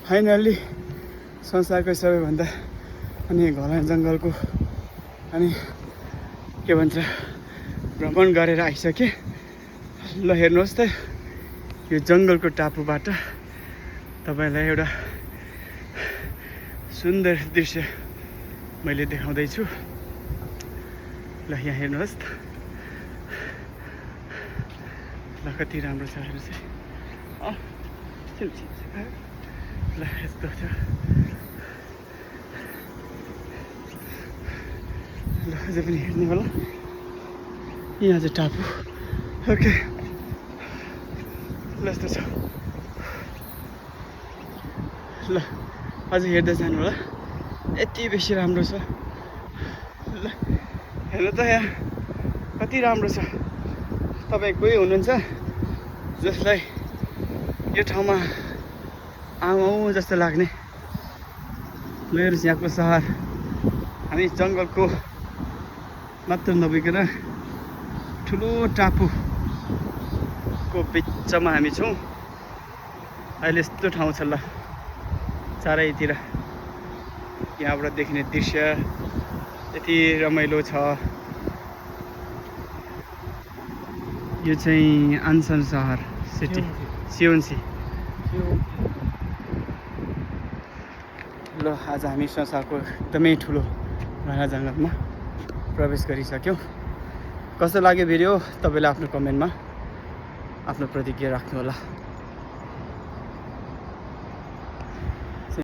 Finally संसारको सबैभन्दा अनि घना जङ्गलको अनि के भन्छ भ्रमण गरेर आइसकेँ। ल हेर्नुहोस् त यो जङ्गलको टापुबाट तपाईँलाई एउटा सुन्दर दृश्य मैले देखाउँदैछु। ल यहाँ हेर्नुहोस् त, ल कति राम्रो छ हेर्नु चाहिँ। ल यस्तो छ। ल अझै पनि हेर्ने होला। यहाँ चाहिँ टापु। ओके ल यस्तो छ। ल अझै हेर्दै जानु होला। यति बेसी राम्रो छ। ल हेर्नु त यहाँ कति राम्रो छ। तपाईँ कोही हुनुहुन्छ जसलाई यो ठाउँमा आउँ जस्तो लाग्ने। ल हेर्नुहोस् यहाँको सहर। हामी जङ्गलको मात्र नभइकन ठुलो टापुको बिचमा हामी छौँ। अहिले यस्तो ठाउँ छ। ल चारैतिर यहाँबाट देखिने दृश्य यति रमाइलो छ। यो चाहिँ आन्सन सहर सिटी सिओन्सी। ल आज हामी संसारको एकदमै ठुलो घना जङ्गलमा प्रवेश गरिसक्यौँ। कस्तो लाग्यो भिडियो? तपाईँले आफ्नो कमेन्टमा आफ्नो प्रतिक्रिया राख्नु होला।